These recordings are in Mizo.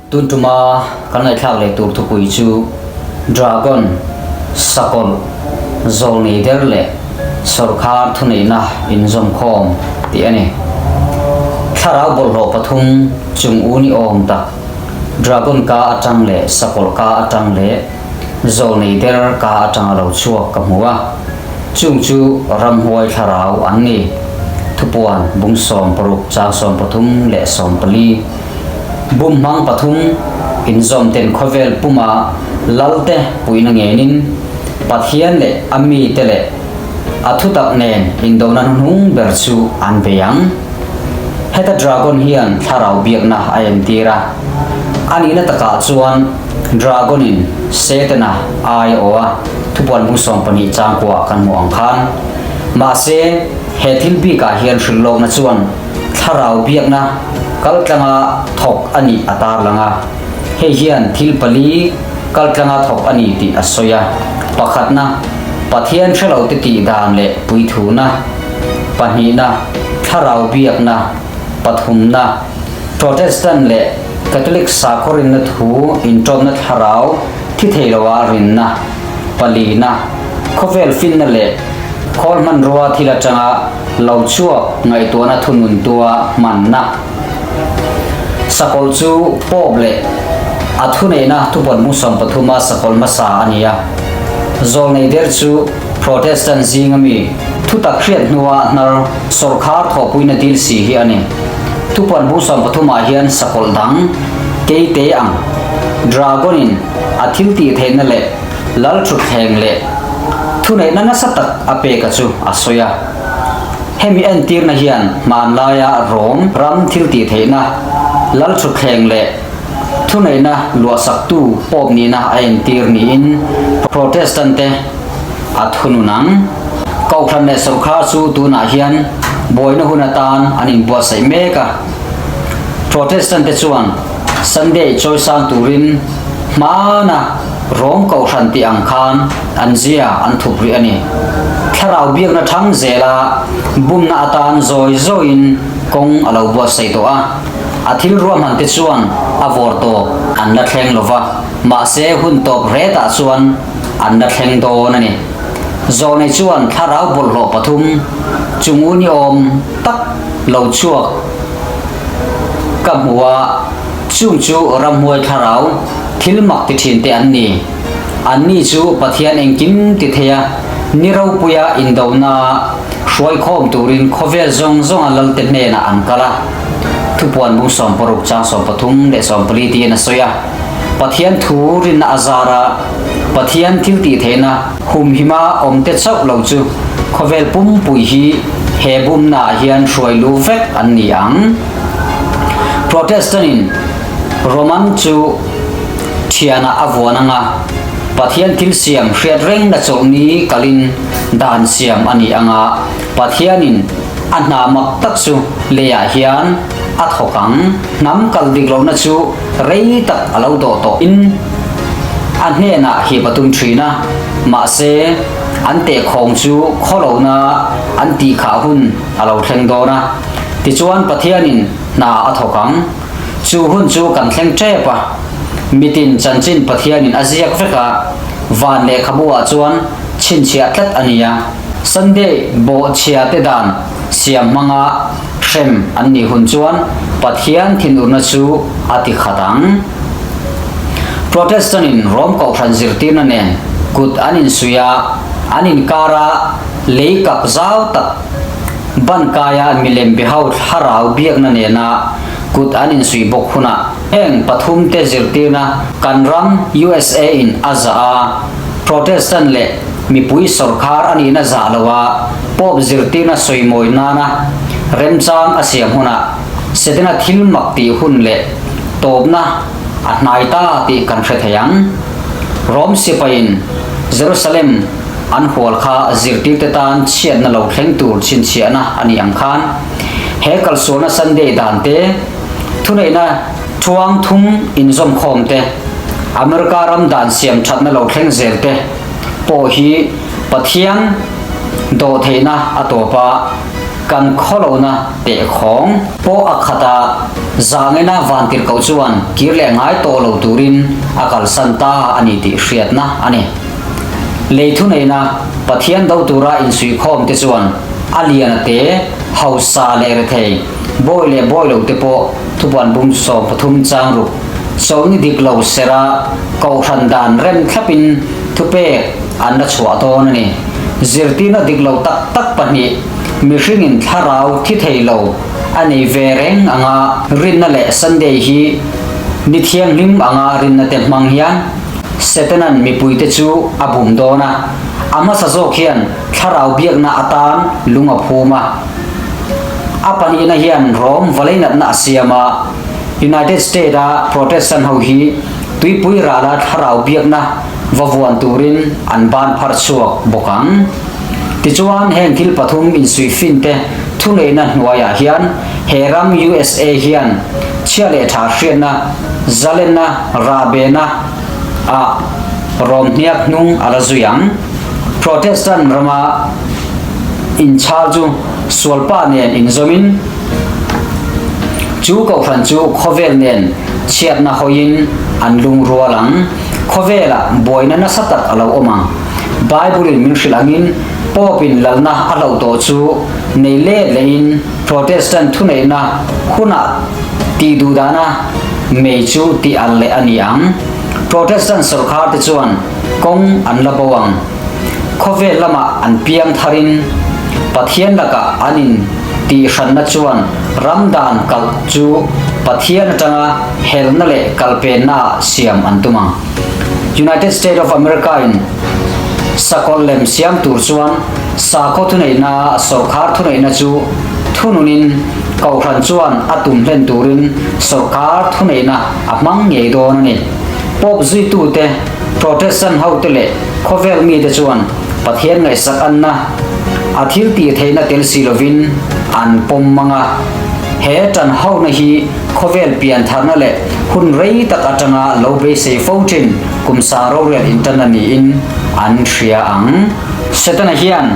Tun tuma kan ngaihthlak leh tur thupui chu Dragon, Sakawlh, Zawlnei der leh Sawrkhar thuneihna inzawmkhawm tih a ni. Thlarau bawlhhlawh pathum chung u ni awm tak Dragon ka atang leh Sakawlh ka atang leh Zawlnei der ka atanga lo chhuak ka hmu a, chung chu ramhuai thlarau an ni. Thupuan bung 16 chang 33 leh 14. Bum hmang pathum inzawm ten khawvel puma Lalte puihna ngenin Pathian leh a mite leh a thutak nen indona hnuhnung ber chu an bei ang. Heta dragon hian thlarau biakna a entir a, a nihna takah chuan dragon-in Setana ai a awh a, thupuan bung 12 changkua kan hmuh ang khan. Mahse, he thil bikah hian hrilhlawkna chuan thlarau biakna kaltlanga thawk a nih a tarlang a. Hei hian thil pali kaltlanga thawk a ni tih a sawi a. Pakhatna, Pathian hrelote tih dan leh puithuna. Pahnihna, thlarau biakna. Pathumna, Protestant leh Catholic sakhaw rinna thu inṭawmna thlarau thi thei loa rinna. Palina, khawvel finna leh khawl hmanrua thil aṭanga lo chhuak ngaihtuahna thununtua hmanna. Sakawlh chu Pope leh a thuneihna thupawn hmung 13 a sakawlh hmasa a ni a. Zawlnei der chu Protestant zinga mi thutak hriat hnua hnar sawrkhar thawhpuina dil si hi a ni. Thupawn hmung 13 ah hian sakawlh dang keite ang Dragon-in a thil tih theihna leh lal thutthleng leh thuneihna nasa tak a peka chu a sawi a. Hemi entirna hian hmanlaia Rom ram thil tih theihna, lal thutthleng leh thuneihna luahsaktu Pope nihna a entir niin Protestant-te a thunun ang. Kohhran leh sawrkhar chu tunah hian buaina hun atan an inbuatsaih mek a. Protestant-te chuan Sunday chawisang turin hmana Rom kohhran tih ang khan an zia an thup rih a ni. Thlarau biakna thang zela bumna atan zawi zawiin kawng a lo buatsaih tawh a. A thil ruahman te chuan a vawr tawp an la thleng lo va, mahse hun tawp retah chuan an la thleng dawn a ni. Zawnei chuan thlarau bawlhhlawh pathum chung u ni awm tak lo chhuak Ka hmu a, chung chu ramhuai thlarau thil mak ti thin te an ni. Anni chu Pathian engkim ti thei a, ni ropuia indona hruaikhawm turin khawvel zawng zawnga Lalte hnenah an kal a. Thupuan bung 60 chang 13 leh 14 tiin a sawi a. Pathian thu rinna a zar a, Pathian thil tih theihna humhima awmte chauh lo chu khawvel pumpui hi he bumnaah hian hruai lu vek an ni ang. Protestant-in Roman chu thianah a vuan anga Pathian thil siam hriat rengna chawlhni kalin dan siam a ni anga Pathianin a hna mak tak chu leiah hian a thawk ang. Hnam kal dik lohna chu Rei tak a lo dawh tawh in a hnenah hip a tum thin a, mahse an tehkhawng chu khawlohna an tih khah hun a lo thleng dawn a, tichuan Pathianin hna a thawk ang. Chu hun chu kan thleng tep a, mitin chanchin Pathianin a ziak vek a, van lehkhabu-ah chuan chhinchhiah tlat a ni a. Sunday bawhchhia te dan siam hmanga hrem an nih hun chuan Pathian thinurna chu a ti khat ang. Protestant-in Rom kohhran zirtirna nen kut an insuih a, an inkara lei kak zau tak ban kaia milem biho thlarau biakna nena kut an insuih bawk hunah heng pathumte zirtirna kan ram USA-in a zah a, Protestant leh mipui sawrkhar a nihna zah lo a, Pope zirtirna sawimawi nana remchang a siam hunah Setana thil mak tih hun leh tawpna a hnai ta tih kan hre thei ang. Rom sipaiin Jerusalem an hual kha zirtirte tan chhiatna lo thleng tur chhinchhiahna a nih ang khan he kalsualna Sunday dan te, thuneihna thuang thum inzawmkhawm te, America ram dan siam thatna lo thleng zel te pawh hi Pathian dawhtheihna a tawp a. Kan khawlohna tehkhawng pawh a khat a, zangena vantirhkoh chuan kir leh ngai tawh lo turin a kalsan ta a ni tih hriatna a ni. Lei thuneihna Pathian do tura insuihkhawm te chuan a lian a te, hausa leh rethei, bawi leh bawi lo te pawh thupuan bum 13 chang ruk chawlhni dik lo serh a kohhran dan rem thlapin thupek an la chhuah dawn a ni. Zirtirna dik lo tak tak pahnih mihringin thlarau thi thei lo a nei ve reng anga rinna leh Sunday hi ni thianghlim anga rinna te hmang hian Setanan mipuite chu a bum dawn a, a hmasa zawk hian thlarau biakna atan lung a phum a. A pahnihna hian Rom valeinatna a siam a, United State-a Protestant ho hi tuipui rala thlarau biakna va vuan turin an ban phar chhuak bawk ang. Tichuan, heng thil pathum insuihfinte thuneihna hnuaiah hian he ram USA hian chhia leh tha hriatna, zalenna, rahbehna ah rawm hniak hnung a la zui ang. Protestant rama inchhal chu sualpa nen inzawmin chu kohhran chu khawvel nen chhiatna hawiin an lungrual ang. Khawvelah buaina nasa tak a lo awm ang. Bible-in min hrilh angin Pope-in lalna a hlauh tawh chu nei let lehin Protestant thuneihna hunah tih duh dana mei chu tih al leh a ni ang. Protestant sawrkhar te chuan kawng an la bo ang. Khawvel lamah an piang tharin Pathian lakah an in tihhranna chuan ram dan kalh chu Pathian atanga helna leh kalpennaah siam an tum ang. United State of America in sakawlh lem siam tur chuan sakhaw thuneihna sawrkhar thuneihna chu thununin kohhran chuan a tum hlen turin sawrkhar thuneihna a hmang ngei dawn a ni. Pope zuitute, Protestant hote leh khawvel mite chuan Pathian ngaihsak anna a thil tih theihna tel si lovin an pawm mang a. He tan hona hi khawvel piantharna leh hun rei tak atanga lo beisei fo thin kum sang rorel intanna niin an hria ang. Setana hian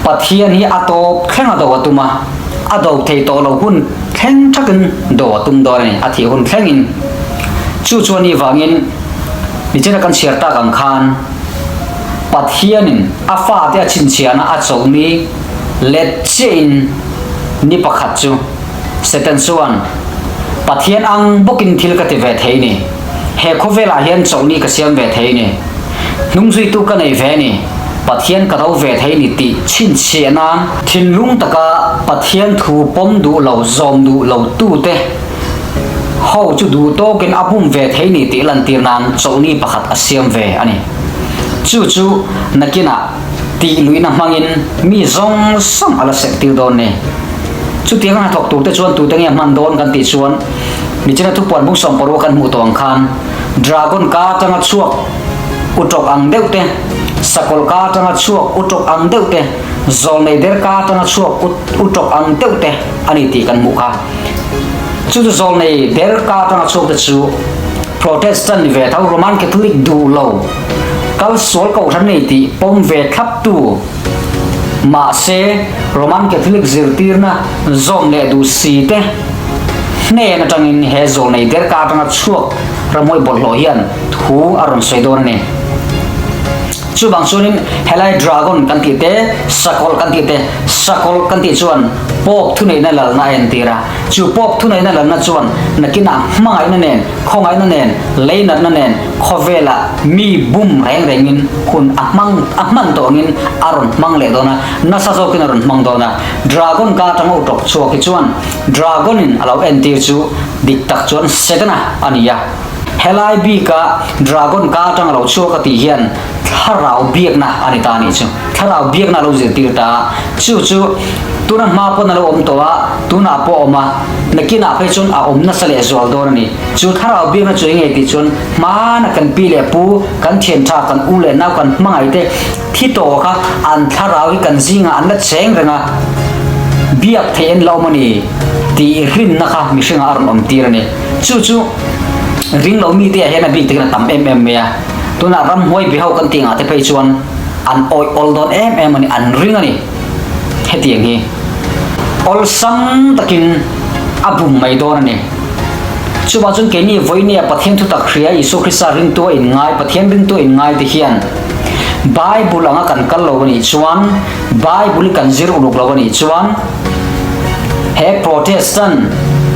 Pathian hi a tawp thleng a do a tum a, a do thei tawh lo hun thleng thakin do a tum dawn a ni, a thih hun thlengin. Chu chuan ni vangin nichina kan chhiar tak ang khan Pathianin a fate a chhinchhiahna a chawlhni let chiahin ni pakhat chu Satan chuan, Pathian ang bawkin thil ka ti ve thei ni. He khawvelah hian chawlhni ka siam ve thei ni. Hnungzuitu ka nei ve ni. Pathian ka do ve thei ni tih chhinchhiah nan thinlung taka Pathian thu pawm duh lo, zawm duh lo tute ho chu duh tawkin a bum ve thei ni tih lantir nan chawlhni pakhat a siam ve a ni. Chu chu nakinah tih luihna hmangin mi zawng zawng a la serhtir dawn ni. Chutiang a hnathawk turte chuan tute nge hman dawn kan tih chuan nichina thupuan bung 16 kan hmuh tawh ang khan dragon ka atanga chhuak utawk ang deuh te, sakawlh ka atanga chhuak utawk ang deuh te, zawlnei der ka atanga chhuak utawk ang deuh te a ni tih kan hmuh kha. Chu chu zawlnei der ka atanga chhuak te chu Protestant ni ve tho Roman Catholic duh lo kal sual kohhran nei tih pawm ve thlap tu Mahse, Roman Catholic zirtirna zawm leh duh si te hnen atangin he zawlnei derka atanga chhuak ramhuai bawlhhlawh hian thu a rawn sawi dawn a ni. Chuvang chuanin helai dragon kan tih te, sakawlh kan tih te, sakawlh kan tih chuan Pope thuneihna lalna a entir a. Chu Pope thuneihna lalna chuan nakinah hmangaihna nen, khawngaihna nen, leinatna nen khawvelah mi bum reng rengin hun a hmang a hman tawh angin a rawn hmang leh dawn a, nasa zawkin a rawn hmang dawn a. Dragon ka atanga u tawp chhuak hi chuan Dragon in a lo entir chu dik tak chuan Setana a ni a. Helai bika Dragon ka atanga lo chhuak a tih hian thlarau biakna a ni ta a nih chu. Thlarau biakna a lo zirtir ta a, chu chu tuna hma pawn a lo awm tawh a, tunah pawh a awm a, nakinah phei chuan a awm nasa leh zual dawn a ni. Chu thlarau biakna chu eng nge tih chuan hmana kan pi leh pu, kan thian tha, kan u leh nau, kan hmangaih te thi tawh kha an thlarau hi kan zingah an la cheng reng a, biak theih an la awm a ni tih rinna kha mihringah a rawn awm tir a ni. Chu chu ring lo mite ah hian a bik takin a tam em em mai a, tunah ramhuai biho kan tih ngah te phei chuan an awih awl dawn em em a ni, an ring a ni. Hetiang hi awlsam takin a bum mai dawn a ni. Chuvang chuan keini vawinia Pathian thutak hria Isua Krista ringtua inngai, Pathian ringtua inngai te hian Bible anga kan kal lo a nih chuan, Bible hi kan zir uluk lo a nih chuan he Protestant,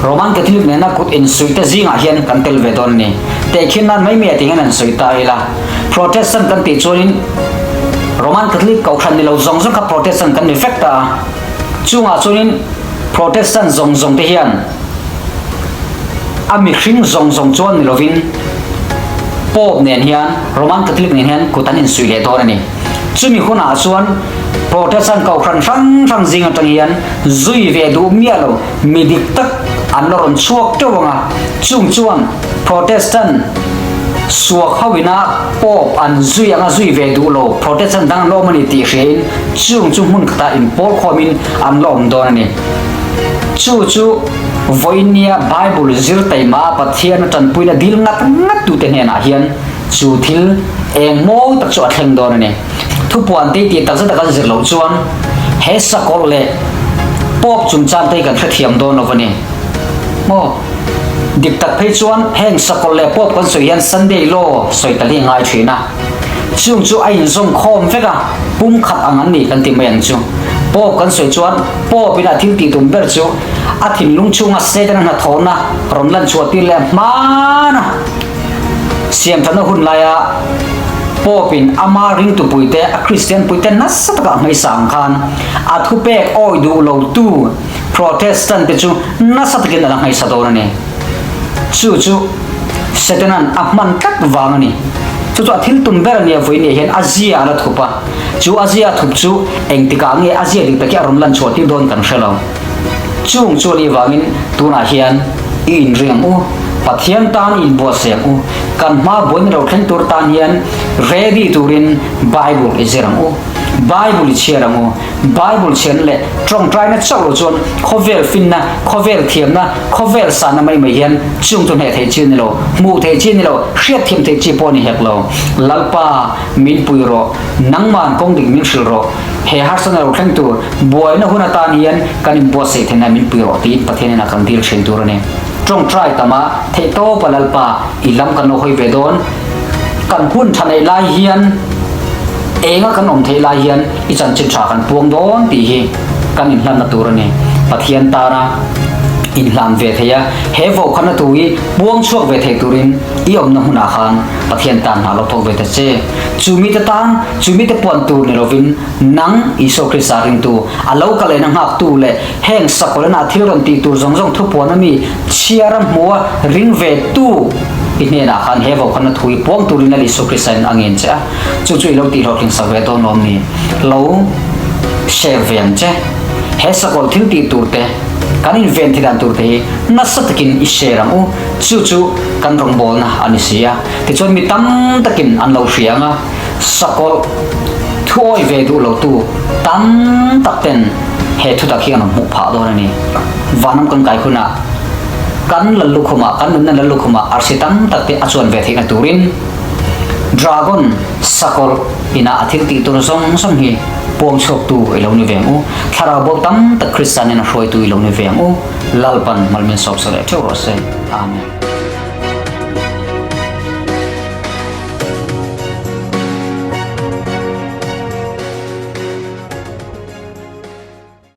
Roman Catholic nena kut insuih te zingah hian kan tel ve dawn a ni. Tehkhin nan mai mai a ti hian an sawi ta ila. Protestant kan tih chuanin Roman Catholic kohhran ni lo zawng zawng kha Protestant kan ni vek ta a. Chungah chuanin Protestant zawng zawng te hian a mihring zawng zawng chuan ni lovin Pope nen hian Roman Catholic nen hian kut an insuih leh dawn a ni. Chumi hunah chuan Protestant kohhran hrang hrang zing atang hian zui ve duh miah lo mi dik tak an la rawn chhuak teuh ang a, chung chuan Protestant suak ho ina Pope an zui anga zui ve duh lo Protestant dang an la awm a ni tih hriain chung chu hmun khatah inpawl khawmin an la awm dawn a ni. Chu chu vawinia Bible zir taima Pathian a tanpuina dil ngat ngat tute hnenah hian chu thil eng mawi tak chu a thleng dawn a ni. Thupuan te tih takzet a kan zir loh chuan he sakawlh leh Pope chungchang te hi kan hrethiam dawn lo a ni. Maw? Dik tak phei chuan heng sakawlh leh Pope kan sawi hian Sunday Law sawi tal hi a ngai thin a. Chung chu a inzawm khawm vek a, pum khat ang an ni kan ti mai ang chu. Pope kan sawi chuan Pope in a thil tih tum ber chu a thinlung chhunga Satan a hnathawhna rawn lan chhuah tir leh hman a. Siamthatna hun laia Pope in ama ringtupuite, a Kristian puite nasa taka a hmaisa ang khan a thupek awi duh lotu Protestant te chu nasa takin a la hmaisa dawn a ni. Chu chu Setanan a hman tlat vang a ni. Chu chu a thil tum ber a nia vawi nia hian a zia a la thup a. Chu a zia a thup chu engtikah nge a zia dik tak hi a rawn lan chhuah tir dawn kan hre lo. Chung chu a nih vangin tunah hian i inring ang u, Pathian tan i inbuatsaih ang u, kan hma buaina lo thleng tur tan hian ready turin Bible i zir ang u, Bible i chhiar ang u. Bible chhiarna leh tawngtaina chauh lo chuan khawvel finna, khawvel thiamna, khawvel sahna mai mai hian chung chu hneh theih chi a ni lo, hmuh theih chi a ni lo, hriatthiam theih chi pawh a ni hek lo. Lalpa min pui rawh, nangman kawng dik min hrilh rawh. He harsatna lo thleng tur buaina hun atan hian kan inbuatsaih theihna min pui rawh tiin Pathian inah kan dil thin tur a ni. Tawngtai tama theihtawpa Lalpa i lam kan lo hawi ve dawn. Kan hun tha neih lai hian enga kan awm theih lai hian i chanchin tha kan puang dawn tih hi kan inhlanna tur a ni. Pathian tana inhlan ve thei a, he vaukhana thu hi puang chhuak ve thei turin i awmna hmunah khan Pathian tan hna lo thawk ve ta che. Chu mite tan, chu mite puan tur ni lovin, nang, Isua Krista ringtu, a lo kal lehna nghaktu leh heng sakawlena thil rawn tih tur zawng zawng thupuan a mi chhiar a hmu a ring ve tu i hnenah khan he vaukhana thu hi puang turin Lal Isua Krista in a ngen che a, chu chu i lo tih hlawhtling sak ve dawn lawm ni? Lo share ve ang che. He sakawl thil tih tur te, kan inven thei dan tur te hi nasa takin i share ang u. Chu chu kan rawngbawlna a ni si a. Tichuan mi tam takin an lo hria ang a, sakawlh thuawi ve duh lotu tam tak ten he thutak hi an rawn hmuh phah dawn a ni. Vanram kan kai hunah kan Lallukhumah, kan nunna Lallukhumah arsi tam tak te a chuan ve theihna turin Dragon sakawlh inah a thil tih tur zawng zawng hi puang chhuaktu i lo ni ve ang u. Thlarau bo tam tak Kristian in a hruaitu i lo ni ve ang u. Lalpan malmin sawp sa leh theuh rawh se. Amen.